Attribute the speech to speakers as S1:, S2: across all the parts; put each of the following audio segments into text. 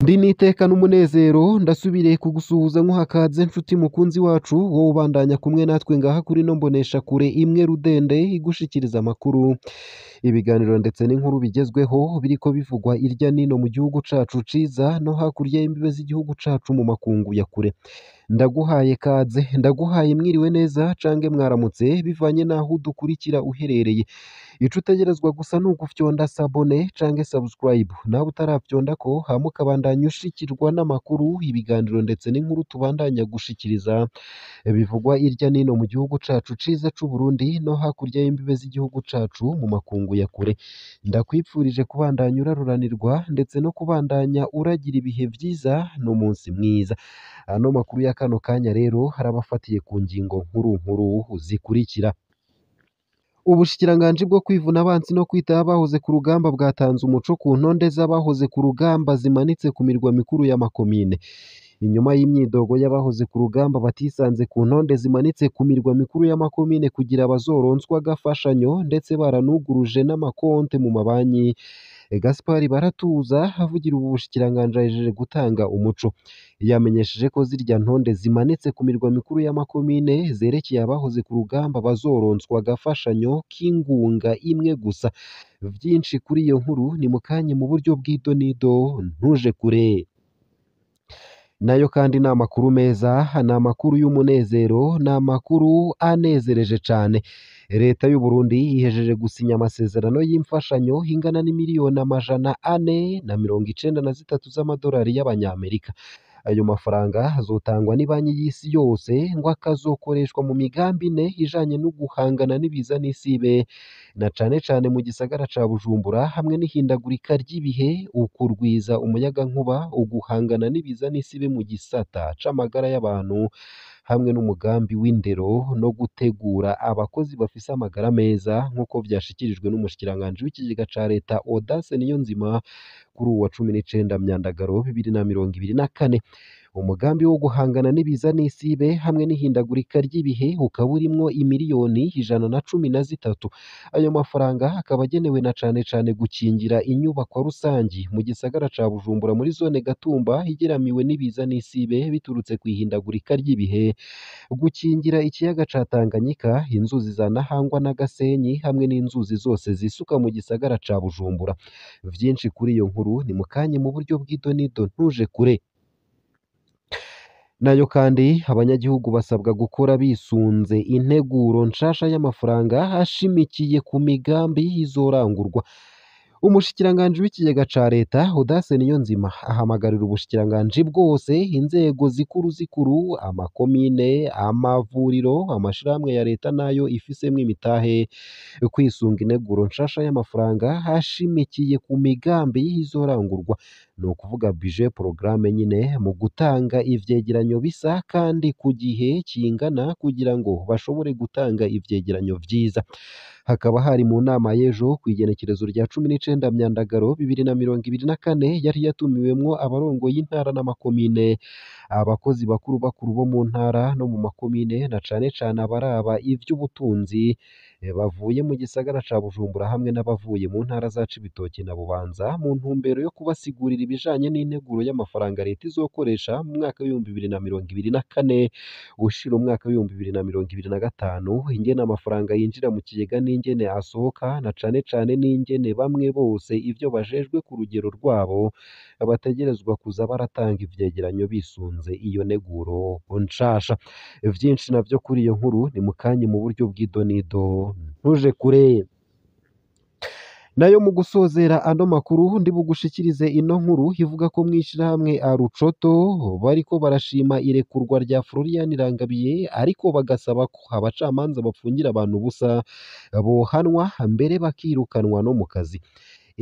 S1: Ndi n'iteka n'umunezero ndasubiriye kugusuhuza nkuhakaze nshuti mukunzi wacu, wowe ubandanya kumwe natwe ngaha kuri no mbonesha kure imwe rudende igushikiriza amakuru, ibiganiro ndetse n'inkuru bigezweho biriko bivugwa irya nino mu gihugu cacu ciza no hakurya y'imbibe z'igihugu cacu mu makungu ya kure. Ndaguhaye kaze, ndaguhaye mwiriwe neza cange mwaramutse bivanye n'aho udukurikira uherereye. Ico utegerezwa gusa ni ugufyonda sabone cange subscribe, nawe utarafyondako hama ukabandanya ushikirwa n'amakuru, ibiganiro ndetse n'inkuru tubandanya gushikiriza bivugwa irya nino mu gihugu cacu ciza c'Uburundi no hakurya y'imbibe z'igihugu cacu mu makungu ya kure. Ndakwipfurije kubandanya uraruranirwa ndetse no kubandanya uragira ibihe vyiza n'umunsi mwiza. Ano makuru ya kano kanya rero harabafatiye ku ngingo nkuru nkuru zikurikira. Ubushikiranganji bwo kwivuna abansi no kwitaho abahoze ku rugamba bwatanze umuco ku ntonde z'abahoze ku rugamba zimanitse ku mirwa mikuru y'amakomine. Inyuma y'imyidogo y'abahoze ku rugamba batisanze ku ntonde zimanitse ku mirwa mikuru y'amakomine kugira bazoronswe agafashanyo ndetse baranuguruje n'amakonte mu mabanki, Gaspard Baratuza avugira ubu bushikiranganji ahejeje gutanga umuco. Yamenyesheje ko zirya ntonde zimanitse ku mirwa mikuru y'amakomine zerekeye abahoze ku rugamba bazoronswa agafashanyo k'ingunga imwe gusa. Vyinshi kuri iyo nkuru ni mukanye mu buryo bw'idonido, ntuje kure. Nayo kandi ni amakuru meza, ni amakuru y'umunezero, ni amakuru anezereje cane. Leta y'u Burundi ihejeje gusinya amasezerano y'imfashanyo ingana n'imiliyoni 493 z'amadolari y'Abanyamerika. Ayo mafaranga azotangwa n'ibanki y'isi yose ngo akazokoreshwa mu migambi ine ijanye no guhangana n'ibiza n'isibe, na cane cane mu gisagara ca Bujumbura hamwe n'ihindagurika ry'ibihe, ukurwiza umuyagankuba, uguhangana n'ibiza n'isibe mu gisata c'amagara y'abantu, hamwe n'umugambi w'indero no gutegura abakozi bafise amagara meza nk'uko vyashikirijwe n'umushikiranganji w'ikigega ca leta Audace Niyonzima kuri uwu wa 19 Myandagaro 2024. Umugambi wo guhangana n'ibiza n'isibe hamwe n'ihindagurika ry'ibihe ukaba urimwo imiliyoni 113. Ayo mafaranga akaba agenewe na cane cane gukingira inyubakwa rusangi mu gisagara ca Bujumbura muri zone Gatumba igeramiwe n'ibiza n'isibe biturutse kw'ihindagurika ry'ibihe, gukingira ikiyaga ca Tanganyika, inzuzi za Ntahangwa na Gasenyi hamwe n'inzuzi zose zisuka mu gisagara ca Bujumbura. Vyinshi kuri iyo nkuru ni mukanye mu buryo bw'idonido, ntuje kure. Nayo kandi abanyagihugu basabwa gukora bisunze integuro nshasha y'amafaranga ashimikiye ku migambi izorangurwa. Umushikiranganji w'ikigega ca leta Audace Niyonzima ahamagarira ubushikiranganji bwose, inzego zikuru zikuru, amakomine, amavuriro, amashirahamwe ya leta n'ayo ifisemwo imitahe kwisunga integuro nshasha y'amafaranga ashimikiye ku migambi izorangurwa, ni ukuvuga budget programme nyine, mu gutanga ivyegeranyo bisa kandi ku gihe kingana kugira ngo bashobore gutanga ivyegeranyo vyiza. Hakaba hari mu nama y'ejo kw'igenekerezo rya 19 Myandagaro 2024 yari yatumiwemwo abarongoye intara n'amakomine, abakozi bakuru bakuru bo mu ntara no mu makomine na cane cane abaraba ivy'ubutunzi bavuye mu gisagara ca Bujumbura hamwe n'abavuye mu ntara za Cibitoke na Bubanza, mu ntumbero yo kubasigurira ibijanye n'integuro y'amafaranga leta izokoresha mu mwaka w'2024 ushira umwaka w'2025, ingene amafaranga yinjira mu kigega n'ingene asohoka na cane cane n'ingene bamwe bose ivyo bajejwe ku rugero rwabo bategerezwa kuza baratanga ivyegeranyo bisunze iyo neguro nshasha. Vyinshi navyo kuri iyo nkuru ni mukanye mu buryo bw'idonido, ntuje kure. Nayo mu gusozera ano makuru ndi bugushikirize ino nkuru ivuga ko mw'ishirahamwe Arucoto bariko barashima irekurwa rya Florian Irangabiye, ariko bagasaba ko abacamanza bapfungira abantu ubusa bohanwa mbere bakirukanwa no mu kazi.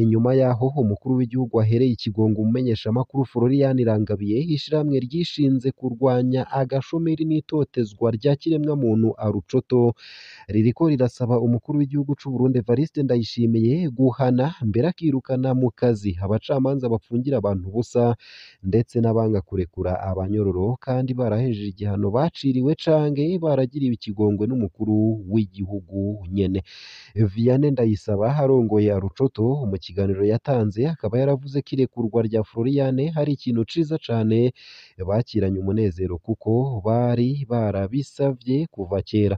S1: Inyuma yaho umukuru w'igihugu ahereye ikigongo umumenyeshamakuru Florian Irangabiye, ishirahamwe ryishinze kurwanya agashomeri n'itotezwa rya kiremwamuntu Arucoto ririko rirasaba umukuru w'igihugu c'u Burundi Evariste Ndayishimiye guhana mbere akirukana mu kazi abacamanza bapfungira abantu ubusa ndetse n'abanga kurekura abanyororo kandi barahejeje igihano baciriwe canke baragiriwe ikigongwe n'umukuru w'igihugu nyene. Vianney Ndayisaba arongoye Arucoto mu kiganiro yatanze akaba yaravuze ko irekurwa rya Floriane hari ikintu ciza cane bakiranye umunezero kuko bari barabisavye kuva kera.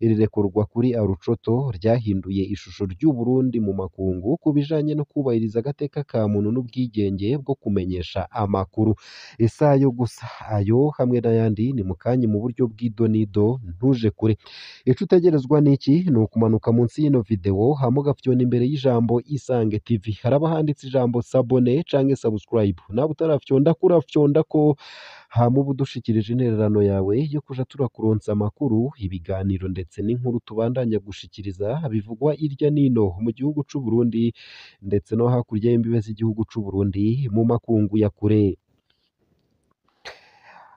S1: Iri rekurwa kuri Arucoto ryahinduye ishusho ry'u Burundi mu makungu ku bijanye no kubahiriza agateka ka muntu n'ubwigenge bwo kumenyesha amakuru. Isayo gusa ayo hamwe n'ayandi ni mukanya mu buryo bw'idonido ntuje kure. Ico utegerezwa niki ni ukumanuka munsi y'ino video hama ugafyona imbere y'ijambo Isange TV haraba handitse ijambo s'abonner canke subscribe, nawe utarafyonda kurafyonda ko hama uba udushikirije intererano yawe yo kuja turakuronsa amakuru, ibiganiro ndetse n'inkuru tubandanya gushikiriza bivugwa irya nino mu gihugu c'u Burundi ndetse no hakurya y'imbibe z'igihugu c'u Burundi mu makungu ya kure.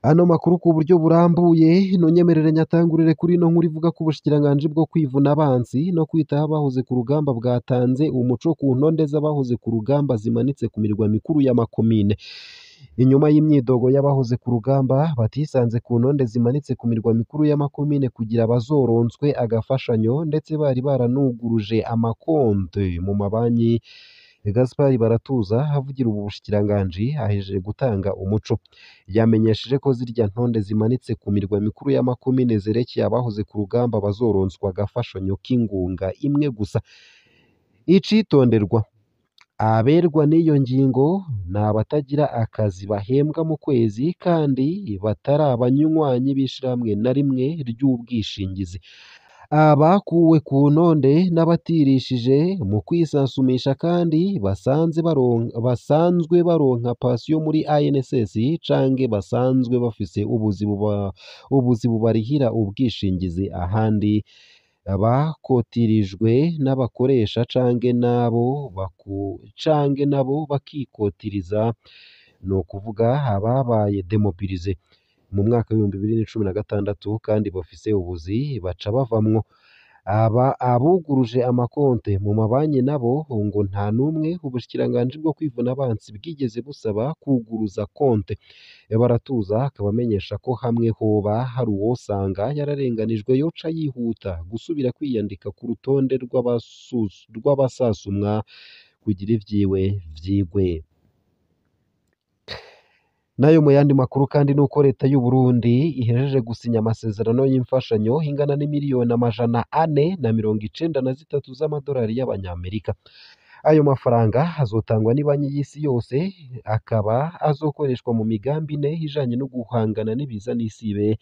S1: Ano makuru ku buryo burambuye nonyemerere nyatangurire kuri ino nkuru ivuga ko ubushikiranganji bwo kwivuna abansi no kwitaho abahoze ku rugamba bwatanze umuco ku ntonde z'abahoze ku rugamba zimanitse ku mirwa mikuru y'amakomine. Inyuma y'imyidogo y'abahoze ku rugamba batisanze ku ntonde zimanitse ku mirwa mikuru y'amakomine kugira bazoronswe agafashanyo ndetse bari baranuguruje amakonte mu mabanki, Gaspard Baratuza avugira ubu bushikiranganji ahejeje gutanga umuco. Yamenyesheje ko zirya ntonde zimanitse ku mirwa mikuru y'amakomine zerekeye abahoze ku rugamba bazoronswa agafashanyo k'ingunga imwe gusa. Icitonderwa, aberwa n'iyo ngingo ni abatagira akazi bahembwa mu kwezi kandi batari abanywanyi b'ishirahamwe na rimwe ry'ubwishingizi. Abakuwe ku ntonde n'abatirishije mu kwisasumisha kandi basanzwe baronka pasiyo muri ANSS canke basanzwe bafise ubuzi bubarihira ubwishingizi ahandi, bakotirijwe n'abakoresha canke nabo bakikotiriza, ni ukuvuga ababaye demobilize mu mwaka w'2016 kandi bafise ubuzi baca bavamwo. Aba abuguruje amakonte mu mabanki nabo ngo nta n'umwe ubushikiranganji bwo kwivuna abansi bwigeze busaba kuguruza konte. Baratuza akaba amenyesha ko hamwe hoba hari uwosanga yararenganijwe yoca yihuta gusubira kwiyandika ku rutonde rw'abasasumwa kugira ivyiwe vyigwe. Nayo mu yandi makuru kandi nuko leta y'u Burundi ihejeje gusinya amasezerano y'imfashanyo ingana n'imiliyoni 493 z'amadolari y'abanyamerika. Ayo mafaranga azotangwa n'ibanki y'isi yose akaba azokoreshwa mu migambi ine ijanye no guhangana n'ibiza n'isibe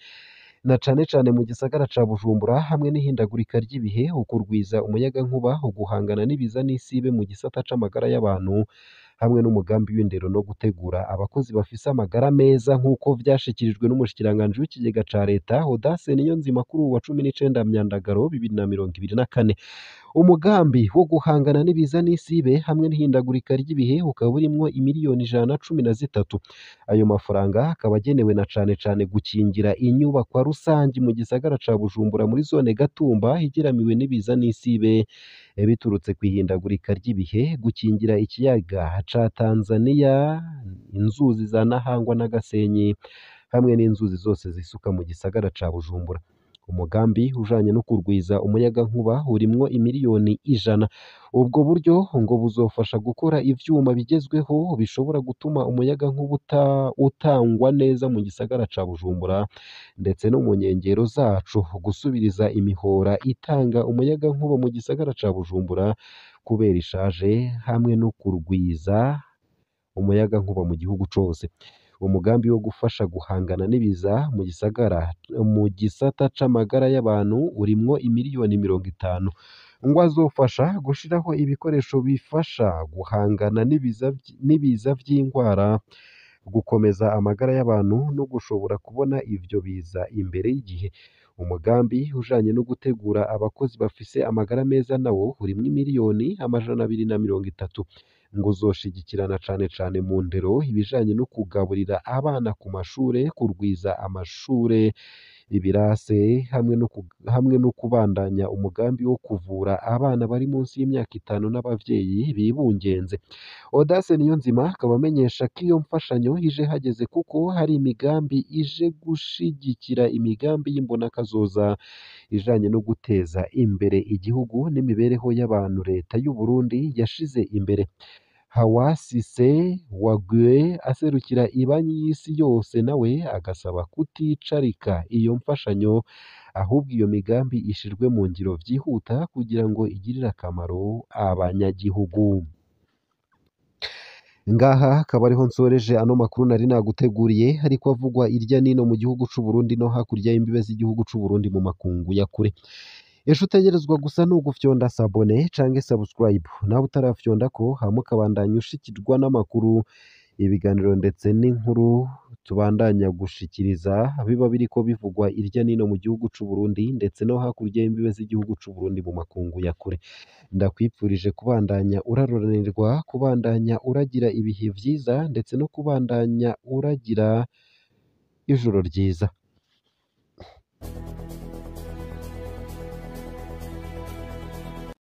S1: na cane cane mu gisagara ca Bujumbura hamwe n'ihindagurika ry'ibihe, ukurwiza umuyagankuba, uguhangana n'ibiza n'isibe mu gisata c'amagara y'abantu hamwe n'umugambi w'indero no gutegura abakozi bafise amagara meza nk'uko vyashikirijwe n'umushikiranganji w'ikigega ca leta Audace Niyonzima kuri uwu wa 19 Myandagaro 2024. Umugambi wo guhangana n'ibiza n'isibe hamwe n'ihindagurika ry'ibihe ukaba urimwo imiliyoni 113. Ayo mafaranga akaba agenewe na cane cane gukingira inyubakwa rusangi mu gisagara ca Bujumbura muri zone Gatumba igeramiwe n'ibiza n'isibe biturutse kw'ihindagurika ry'ibihe, gukingira ikiyaga ca Tanzania, inzuzi za Ntahangwa na Gasenyi hamwe n'inzuzi zose zisuka mu gisagara ca Bujumbura. Umugambi ujanye no kurwiza umuyagankuba urimwo imiliyoni 100. Ubwo buryo ngo buzofasha gukora ivyuma bigezweho bishobora gutuma umuyagankuba utangwa neza mu gisagara ca Bujumbura ndetse no mu nkengero zaco, gusubiriza imihora itanga umuyagankuba mu gisagara ca Bujumbura kubera ishaje hamwe no kurwiza umuyagankuba mu gihugu cose. Umugambi wo gufasha guhangana n'ibiza mu gisagara mu gisata c'amagara y'abantu urimwo imiliyoni 50 ngo azofasha gushiraho ibikoresho bifasha guhangana n'ibiza vy'ingwara, gukomeza amagara y'abantu no gushobora kubona ivyo biza imbere y'igihe. Umugambi ujanye no gutegura abakozi bafise amagara meza nawo urimwo imiliyoni 230 ngo uzoshigikirana cane cane mu ndero, ibijanye no kugaburira abana ku mashure, kurwiza amashure ibirase hamwe no kubandanya umugambi wo kuvura abana bari munsi y'imyaka 5 n'abavyeyi bibungenze. Audace Niyonzima akaba amenyesha ko iyo mfashanyo ije hageze kuko hari imigambi ije gushigikira imigambi y'imbonakazoza ijanye no guteza imbere igihugu n'imibereho y'abantu leta y'u Burundi yashize imbere. Hawa Cissé Wague aserukira ibanki y'isi yose nawe agasaba kuticarika iyo mfashanyo ahubwo iyo migambi ishirwe mu ngiro vyihuta kugira ngo igirire akamaro abanyagihugu. Ngaha akaba ariho nsoreje ano makuru nari naguteguriye ariko avugwa irya nino mu gihugu c'u Burundi no hakurya y'imbibe z'igihugu c'u Burundi mu makungu ya kure. Ejo utegerezwa gusa ni ugufyonda sabone canke subscribe, nawe utarafyondako hama ukabandanya ushikirwa n'amakuru, ibiganiro ndetse n'inkuru tubandanya gushikiriza biba biriko bivugwa irya nino mu gihugu c'u Burundi ndetse no hakurya y'imbibe z'igihugu c'u Burundi mu makungu ya kure. Ndakwipfurije kubandanya uraroranirwa, kubandanya uragira ibihe vyiza ndetse no kubandanya uragira ijoro ryiza.